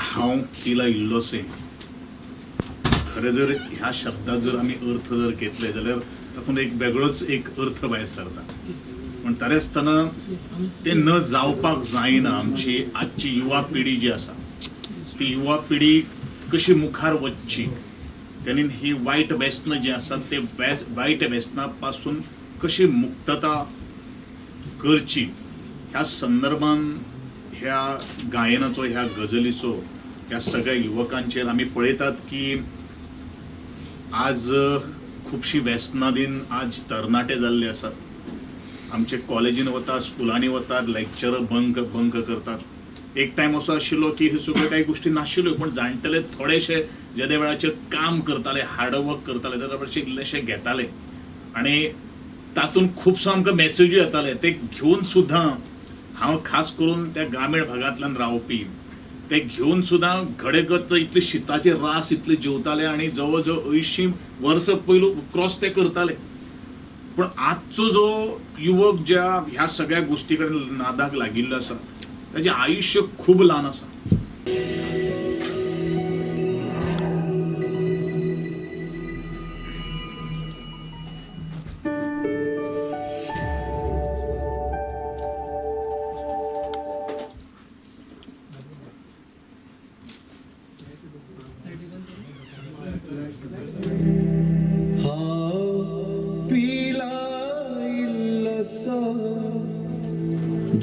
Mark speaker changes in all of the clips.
Speaker 1: हांव पिला इल्लोसे. खरें जर ह्या शब्दाक जर आमी अर्थ जर घेतले जाल्यार तातूंत एक वेगळोच एक अर्थ भायर सरता. पूण तरी आसतना तें न जावपाक जायना. आमची आजची युवा पिढी जी आसा ती युवा पिढी कशी मुखार वचची, तेणी ही वायट व्यसनां जी आसात ते वायट व्यसना पासून कशी मुक्तता करची ह्या संदर्भान ह्या गायनाचो, ह्या गजलीचो ह्या सगळ्या युवकांचेर आमी पळयतात की आज खुबशीं व्यसनां दीन आज तरणाटे जाल्ले आसात. आमचे कॉलेजीन वतात, स्कुलांनी वतात, लेक्चर बंक बंक करतात. एक टायम असो आशिल्लो की ह्यो सगळ्यो कांय गोश्टी नाशिल्ल्यो, पूण जाणटेले थोडेशे जेदे वेळाचेर काम करताले, हार्डवर्क करताले, तेज्या वेळाचेर इल्लेशे घेताले आनी तातूंत खुबसो आमकां मॅसेजूय येताले. ते घेवन सुद्दां हांव खास करून त्या ग्रामीण भागांतल्यान रावपी, ते घेवन सुद्दां घडेगच्च इतले शिताचे रास इतले जेवताले आनी जवळ जवळ 80 वर्सां पयलू क्रॉस ते करताले. पूण आजचो जो युवक ज्या ह्या सगळ्या गोश्टी कडेन नादाक लागिल्लो आसा ताचें आयुश्य खूब ल्हान आसा.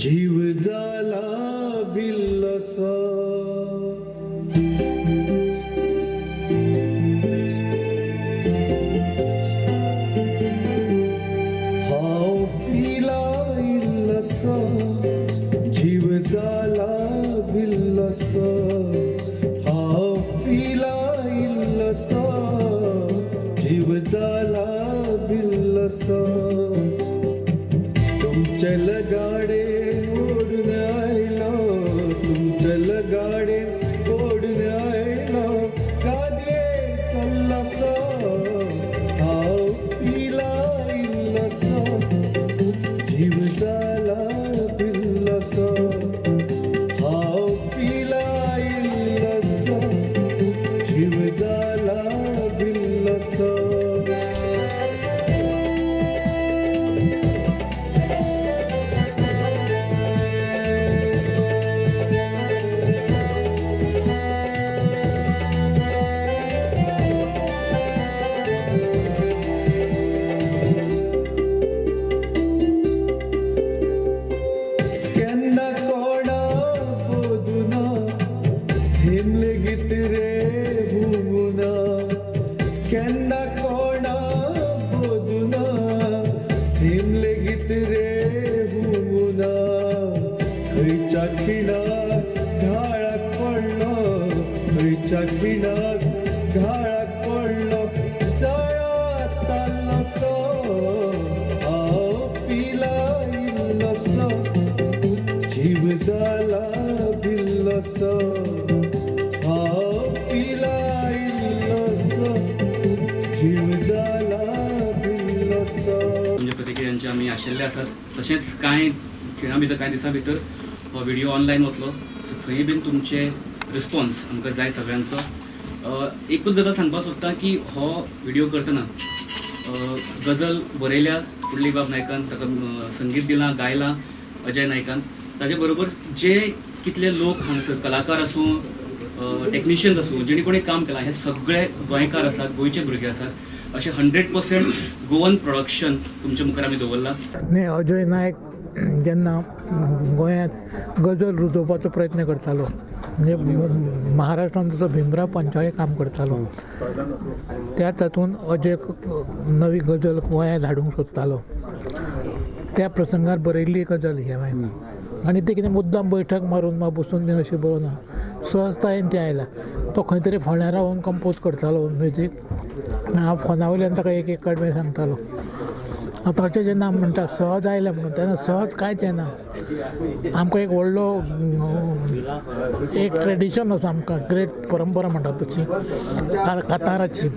Speaker 2: जीव जाला बिल्लसो, हांव पिला इल्लसो, जीव जाला बिल्लसो, हांव पिला इल्लसो, जीव जाला बिल्लसो. तुमचे लगाडे ओडून आयलो, तुमचे लगाडे ओडून आयलो, गादये चल्लासो, हांव पिला इल्लसो, जीव जाला बिल्लसो, हांव पिला इल्लसो, जीव जाला बिल्लसो. केन्ना कोणा बोदुना, थेम लेगीत रे हुमुना, खंयच्या खिणाक घाळाक पडलो, खंयच्या खिणाक घाळाक पडलो, जळा ताल्लोसो, हांव पिला इल्लोसो, जीव जाला बिल्लोसो, हांव पिला इल्लोसो, जीव जाला बिल्लोसो.
Speaker 3: तुमच्या प्रतिक्रियांचे आमी आशिल्ले आसात. तशेंच कांय खिणा भितर, कांय दिसां भितर हो व्हिडिओ ऑनलायन वतलो, सो थंय बीन तुमचे रिस्पॉन्स आमकां जाय सगळ्यांचो. एकूच गजाल सांगपाक सोदता की हो व्हिडिओ करतना गजल बरयल्या पुंडलीकबाब नायकान, ताका संगीत दिलां, गायलां अजय नायकान. ताजे बरोबर जे कितले लोक हांगासर कलाकार आसूं, टेक्निशियन्स आसूं, जेणी कोणी काम केलां, हे सगळे गोंयकार आसात, गोंयचे भुरगे आसात. अशें 100% गोवन प्रोडक्शन तुमच्या मुखार आमी दवरलां.
Speaker 4: न्ही, अजय नायक जेन्ना गोंयांत गजल रुजोवपाचो प्रयत्न करतालो, म्हणजे महाराष्ट्रान जसो भीमराव पंचाळे काम करतालो, त्याच हातून अजय नवी गजल गोंयांत हाडूंक सोदतालो. त्या प्रसंगार बरयल्ली गजल ही हांवें, आनी ते कितें मुद्दाम बैठक मारून वा बसून बीन अशें बरोवना, सहजतायेन तें आयलां. तो खंय तरी फोंड्या रावन कंपोज करतालो म्युजीक, हांव फोना वयल्यान ताका एक एक कडवें सांगतालो. आतां अशें जेन्ना म्हणटा सहज आयलें म्हणून, तेन्ना सहज कांयच येना. आमकां एक व्हडलो एक ट्रेडिशन आसा, आमकां ग्रेट परंपरा म्हणटा तशी काताराची.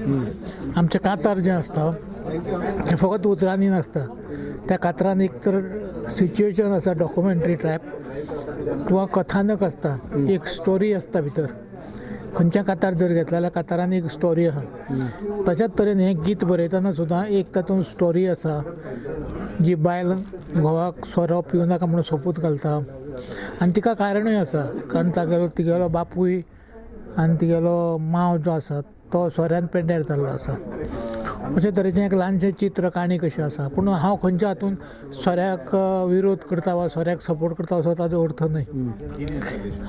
Speaker 4: आमचें कातार जें आसता तें फकत उतरांनी नासता, त्या कातरान एक तर सिच्युएशन आसा, डॉक्युमेंट्री टायप, किंवा कथानक आसता, एक स्टोरी आसता भितर. खंयच्या कातार जर घेतला जाल्यार कातारान एक स्टोरी आहा. तशाच तरेन हें गीत बरयतना सुद्दां एक तातूंत स्टोरी आसा, जी बायल घोवाक सोरो पिवं नाका म्हणून सोपूत घालता आनी तिका कारणूय आसा, कारण तागेलो तिगेलो बापूय आनी तिगेलो मांव जो आसा तो सोऱ्यान पेड्ड्यार जाल्लो आसा. अशे तरेचें एक ल्हानशें चित्र काणी कशी आसा. पूण हांव खंयच्या हातून सोऱ्याक विरोध करता वा सोऱ्याक सपोर्ट करता असो ताजो अर्थ न्हय.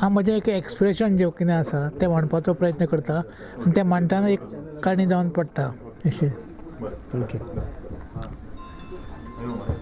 Speaker 4: हांव म्हजें एक एक्सप्रेशन जें कितें आसा तें मांडपाचो प्रयत्न करता आनी तें मांडटना एक काणी जावन पडटा अशें.
Speaker 5: Thank you.